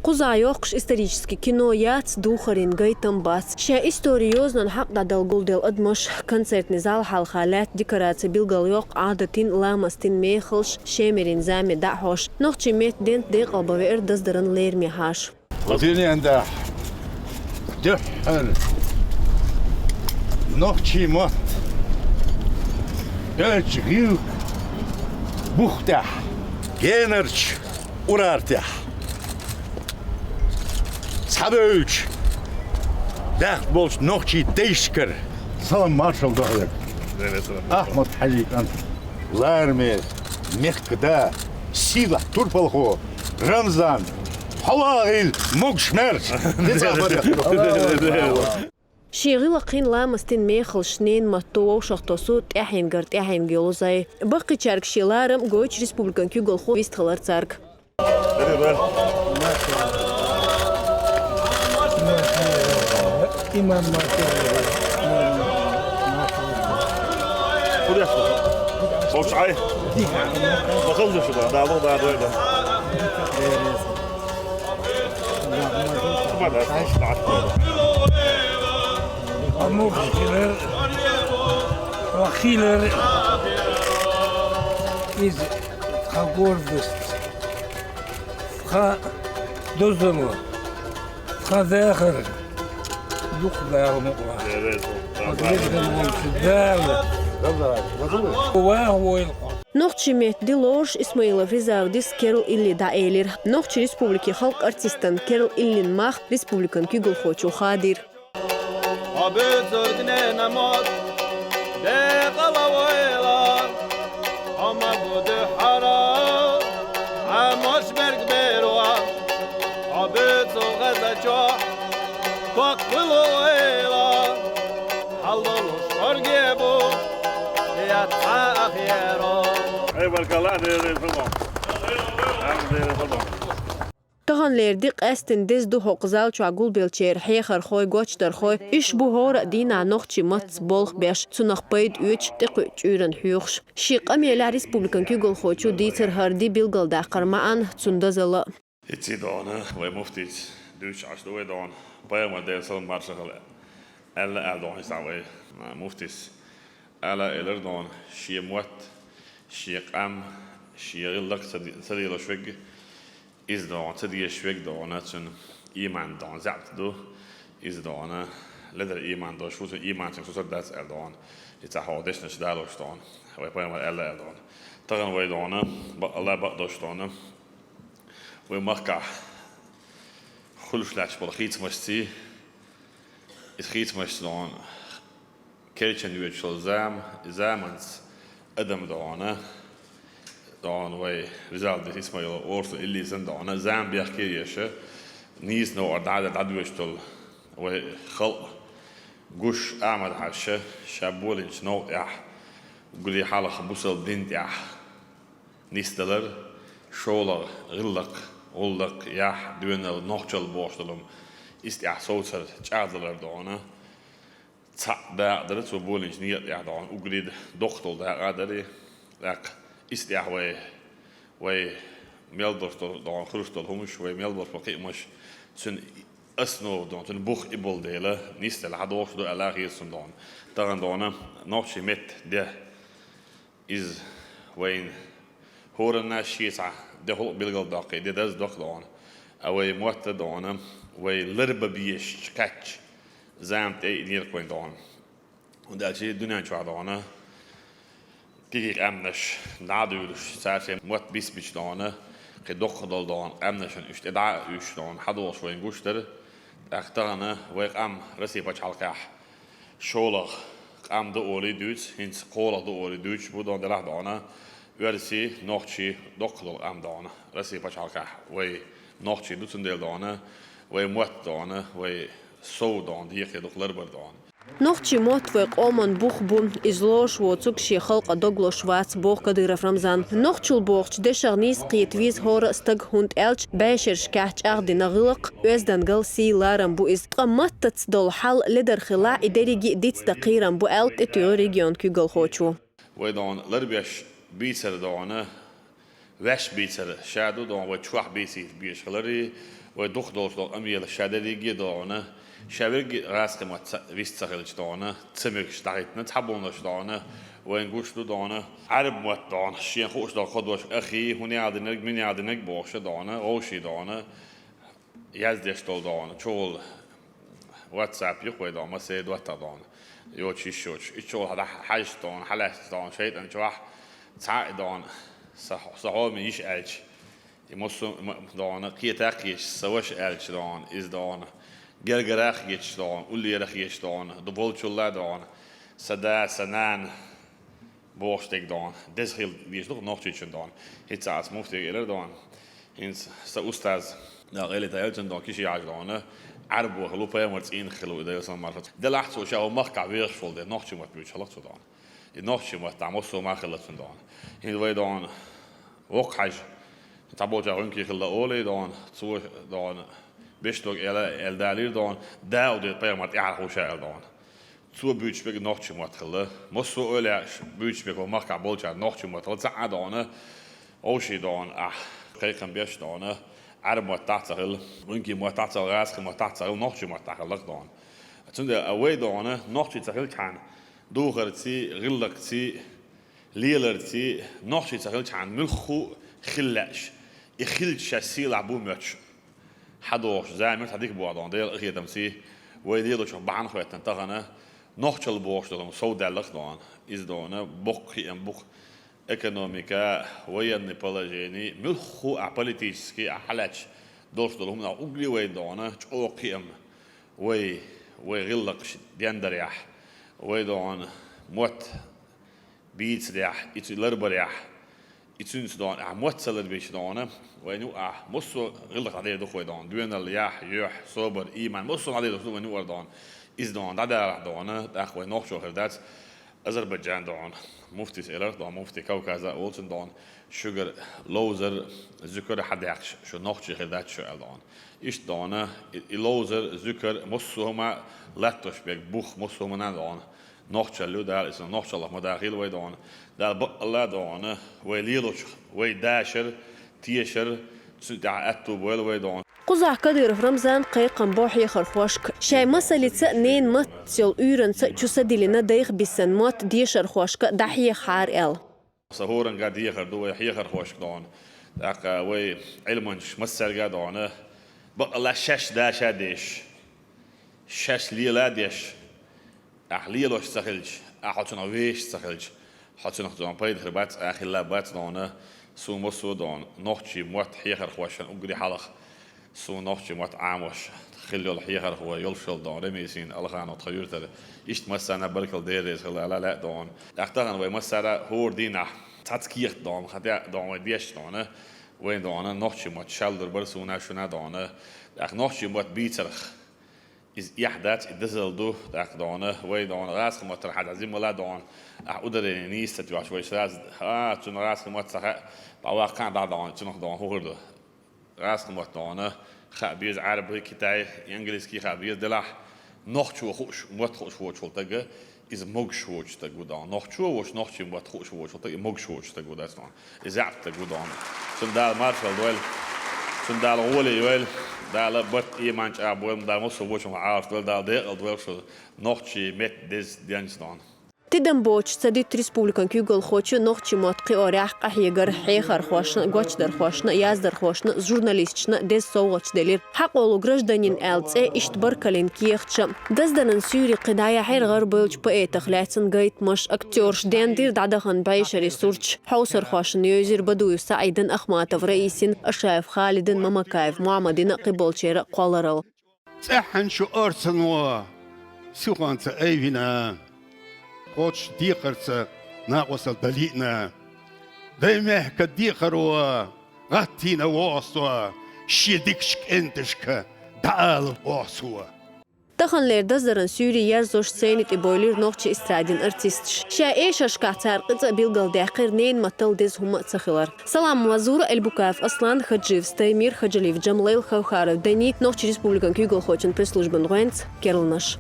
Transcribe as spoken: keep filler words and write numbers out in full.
Кхузахь йоккхуш исторически кино яц, духарийн гайтам бац. Шен истори йозанан хьакъ дӀадала гулделла адамаш, концертный зал хьалха лаьтта декораци билгал йоккху Ӏадатин, ламастин мехалш, Шемерийн зама дӀахьош. Нохчийн меттан дент декъалбан веара даздаран лераме хьаша. Динен дахь дуьххьара нохчийн мотт, оьрча гӀиллакх бух тӀехь, генарча урартехь цхьабевлча дахьаш болчу нохчийн дайшкара салам маршалла до хьоьга. Ахьмад-Хьаьжин кӀант, лараме мехкан да, сийлахь турпалхо Рамзан, хьо вагӀийла могуш-маьрша деза барех. Шен гӀиллакхин, ламастин мехалш, ненан матто вовшахтосу тӀаьхьенгара тӀаьхьенга йолу зӀе. Баккхийчаьрга шен ларам гойтуш республикан куьйгалхо вистхилира цаьрга. Иман Маркелов. Куда что? Больше ай? Пошёл же сюда. Да, ну да, да, да. Амур хилар, ва хилар из тхан гордость, тхан дозалла, тхан дахар, дукха Дала мукъа. Дала. Ва хӀойла. Нохчийн меттан де лоруш Исмаилов Ризавдис керла илли дӀаэлира. Нохчийн республикин халкъан артистан керла иллин мах республикан куьйгалхочо хадийра. Хьо буьйцург ненан мотт декъала войла, хьо ма бу дуьххьара, хьан мощ берг беро, хьо буьйцу гӀаза чохь, кхок хуьлу войла, хьал долуш хӀорге бу, я цхьа а херо. Эй, баркалла, Дела реза хуьлда. Амин, Дела реза хуьлда. Таханлера де къаьстина деза ду хӀокху зал чохь гулбеллачеран хьехархой, гочдархой. Уьш бу хӀора а дийнахь нохчийн маттаца болх беш, цунах пайда оьцуш, тӀекхуьу чуьйранна хьоьхуш. Шен къамелехь республикан куьйгалхочо дийцира хӀара де билгалдаккхаран маьӀна, цуьнан дозалла. Эццахь дона вай муфтийс дуьйцуш Ӏаш ду вай дона, пайхамар, Делан салам маршалла хуьлда, аьлла, аьлла дона иза вай муфтийс. Ала элира дона, шен мотт, шен къам, шен гӀиллакх ца де-, ца делош верг, иза дона ца дезаш верг дона, цуьнан ийман дона заьӀап ду, иза дона ледара ийман долуш ву, цуьнан ийман цуьнга сацор дац аьлла дона, и цхьа хьо дешнаш далош дона, вай пайхамар аьлла аьлла дона. Тахана вай дона, бакъалла бакъдолуш дона, вай махкахь хуьлуш лаьтташ болу хийцамашций, иза хийцамашца дона, кечйина йоьдуш йолу зама, и заманца адам дона, дона вай Ризавдис Исмаилов орцу иллисан дона, зама бехке а еша, нийса новкъа дӀа-, дӀадоьдуш долу вай халкъ гуш Ахьмад-Хьаьжа ша болийначу новкъа тӀехь, гули хьалха бусалба дин тӀехь нисдалар, шолгӀа гӀиллакх, гӀуллакх, яхь, доьналла, нохчалла бохуш долу хӀума, иза тӀехь совцар, чӀагӀдалар дона. Цхьаъ дакъа дара цо болийначу некъа тӀехь дона, уггаре доккха долу дакъа а дара. ТӀаккха иза тӀехь вай, вай мел долуш долу дона, хуьлуш долу хӀумаш, вай мел болуш болу кхиамаш, цуьнан основа дона, цуьнан бух и болу дела, нисделла хьадогӀуш ду аьлла хеза суна дона. Тахана дона нохчийн меттан де. Иза вайна хӀоранна шен цхьа де хӀуллакх билгалдоккхий, де даза доккха дона. А вай мотт а дона, вай ларба безаш кхаьчча, зама тӀе а йинера вайн дона. ХӀунда аьлча дуьнен чохь дона, кегий къаьмнаш дӀа а дуьйлуш, цара шайн мотт бисбича дона, кхин доккха долу дона, къаьмнашна уьш тӀе дӀа а уьйшуш дона, хьадогӀуш вайна гуш дара. ТӀаккха тахана вай къам Россин пачхьалкхехь шолгӀа къам ду олий дуьйцу, хӀинца кхоалгӀа ду олий дуьйцуш бу дона, делахь дона, оьрсий, нохчий доккха долу къам дона. Россин пачхьалкхехь вай нохчий ду, цундела дона, вай мотт дона, вай сов дона, декхе дукха ларбар дона. Нохчийн мотт вай къоман бух бу, иза лоруш воцург шен халкъан дог лозуш вац, боху Кадыров Рамзана. Нохчалла бохучу дешах нийса кхета веза хӀора а стаг, хӀунда аьлча бӀешерашкахь чӀагӀдина гӀиллакх, оьздангалла, сий, ларам бу иза. Ткъа маттаца долу хьал ледар хилахь, и дерриге а дицдан кхерам бу аьлла, тӀетуьйхира регионан куьйгалхочо. Вай дона ларбеш бийцар дона, Ваьш бийцар ша ду дона, вай чохь бийцийта безаш хиларе, вай дукха долуш долу къамелаш ша дерриге а дона, ша верриге а гӀазкхи мотт ца, вист ца хилча дона, ца мегаш дӀахӀиттина цхьаболнаш дона, вайна гуш ду дона, Ӏаьрбийн мотт дона, шена хууш долу кхо дош ахи, хӀун ял динарг, мин ял динарг бохуш дона, вовший дона, яздеш долу дона, чухула WhatsApp юкъа вай дона, массеран доттагӀа дона, йоцуш йиш йоцуш. И чухула хьажа дона, хьалаьцна дона, шайтӀан чохь цхьа а дона, са, са хьоме йиш аьлча, и массо а ма, дона, кхета а кхеташ, са ваша аьлча дона, иза дона, гергара а хеташ дона, уллера а хеташ дона, ду болчулла дона, са да, са нана, бохуш дерг дона, деза хила дезаш ду-кх нохчичун дона. ХӀинца ас муфтига элира дона. ХӀинца сан устаз, Дала къайле тӀаелчун дона, кхин ши хьажа дона, Ӏаьрбо хилла ву, пайхамар цӀийнах хилла ву, и Дала салам маршалла. Делахь цо ша хӀокху махкахь вехаш волу дела, нохчийн мотт буьйцуш хилла цо дона. И нохчийн маттахь массо а ма хилла цуьнан дона. ХӀинца вай дона, воккха хьажа, цхьаболчара гӀуьнкий хилла олий дона, цо дона, беш дог аьлла, аьлла далийра дона, Дауде пайхамар тӀаьхьара хьуша аьлла дона. Цо буьйцуш берг нохчийн мотт хилла. Массо а ойла еш буьйцуш берг хӀокху махкахь болчара нохчийн мотт хилла. Цхьа а дона, вовший дона, ахь кхайкхам беш дона, Ӏаьрбийн маттахь а ца хилла, гӀуьнкийн маттахь а ца хилла, гӀазкхийн маттахь а ца хилла, нохчийн маттахь хилла-кх дона. Цундела а вай дона, нохчий ца хилчхьана, духарций, гӀиллакхций, леларций, нохчий ца хилчхьана, муьлхха а хила лаьаш, и хилча шаьш сийлахь бу моьттуш, хьадогӀуш заманаш цхьа дика бу-кх дона, Делан къинхетамций, вай лелочух бахьана хӀоьттина тахана, нохчалла бохуш долу хӀума сов даьлла-кх дона. Иза дона, боккха хиъна бу-кх экономика, военный положение, муьлхха а политически а хьалаьцна долуш долу хӀуманах уггаре а вайна дона, чӀогӀа кхиам вай, вай гӀиллакхаш дендарехь, вай дона, мотт бийцарехь, и цу ларбарехь, и цуьнца дона, ахь мотт ца ларбича дона, вайна юкъахь массо а гӀиллакх дӀадер ду-кх вай дона, доьналла, яхь, юьхь, собар, ийман, массо а дӀадер ду вайна юкъара дона. Иза дона дӀадалахь дона, тӀаккха вай нохчо хир дац, Азербайджан дона, муфтис элира дона, муфти Кавказа а волчун дона, шуьгара ловзар, зуькар хьадаьккхича, шу нохчий хир дац шу аьлла дона. Иштта дона, и, и ловзар, зуькар, массо а хӀума латтош берг бух, массо а хӀуманна дона. Нохчалла ю Дала, иза нохчаллах ма дахийла вай дона. Дала баккъалла а дона, вай лелочух, вай дашар, тешар, цуьнан тӀехь аьтту бойла вай дона. Кхузахь Кадыров Рамзана кхайкхам бо хьехархошка. Шайн масалца а, ненан маттаца йолу уьйранца а чу са диллина дайх бисина мотт дешархошка дӀахьехахьара аьлла. Сан хӀоранга дехар ду вай хьехархошка дона. ТӀаккха вай Ӏилманчаш массаьрга а дона. Баккъалла шаьш даша а деш, шаьш лела а деш, ахь лелош ца хилча, ахь хьо цунах вешаш ца хилча, хьо цунах дона пайда хир бац, а хилла бац дона. Суна массо а дона, нохчийн мотт хьехархошна уггаре хьалха, суна нохчийн мотт Ӏамош хилла йолу хьехархо йолуш йолу дона Ремесин Алханов тхан юьртара. Иштта массарна а баркалла, Дела реза хуьлда аьлла лаьа дона. ТӀаккха тахана вай массара а хӀора дийнахь цхьацца кехат дона, хатта а дона вай деш дона, вайн дона нохчийн мотт шаллур бара суна а, шуна а дона. ТӀаккха нохчийн мотт бийцарх иза эхь дац, и дозалла ду, тӀаккха дона, вай дона, гӀазкхийн маттара хьан дӀа зиммала дона, ахь ударение нийса ца тоьхча, вай сразу, а, цунна гӀазкхийн мотт ца хаьа, дӀаваккхахьа дӀа дона, цунах дона хӀун хир ду. ГӀазкхийн мотт дона, хаа беза Ӏаьрби, китай, английский хаа беза делахь, нохчо хууш, мотт хууш воцуш волу стаг, иза могуш воцу стаг ву дона. Нохчо воцуш, нохчийн мотт хууш воцуш волу стаг, и могуш воцу стаг ву дац дона. И заьӀап стаг ву дона. Цунна Дала маршалла дойла. Цунна Дала гӀоле йойла. Дала барт, ийман чӀагӀбойла, Дала массо а вочунах Ӏалашдойла, Дала декъал дойла шу нохчийн меттан деза денца дона. Тидам боцуш ца дита республикан куьйгалхочо нохчийн мотт кхиорехь къахьегар хьехархошна, гочдархошна, яздархошна, журналисташна деза совгӀаташ делира. Хьакъ волу гражданин аьлла цӀе, иштта баркаллин кехаташ а. Даздаран суьйре кхин дӀаяьхьира гӀарабевллачу поэтах лаьцна гайтамаш, актёрша дендира дӀадахана бӀешерийн сурташ, хьовсархошна йовзийра Бадуев СаӀидан, Ахматов Раисин, Ашаев Халидан, Мамакаев Мухьаммадина, кхиболчеран кхолларалла. ЦӀеххьана шу орцано сихонца айвина, кхочуш декхарца накъосталла далийна, даймехкан декхаро гӀаттийна воху со, шен дикачу кӀенташка дӀаала воху со. Таханлера даздаран суьйре ерзош сцени тӀе бовлийра нохчийн эстрадин артисташ. Шайн эшаршкахь цара кхин цкъа а билгалдаьккхира ненан маттал деза хӀума ца хилар. Салам Мазура, Эльбукаев Аслан, Хаджиев Стаймир, Хаджалиев Джамлайл, Хавхаров Дани, Нохчийн Республикан куьйгалхочун пресс-службан гӀоьнца, керланаш.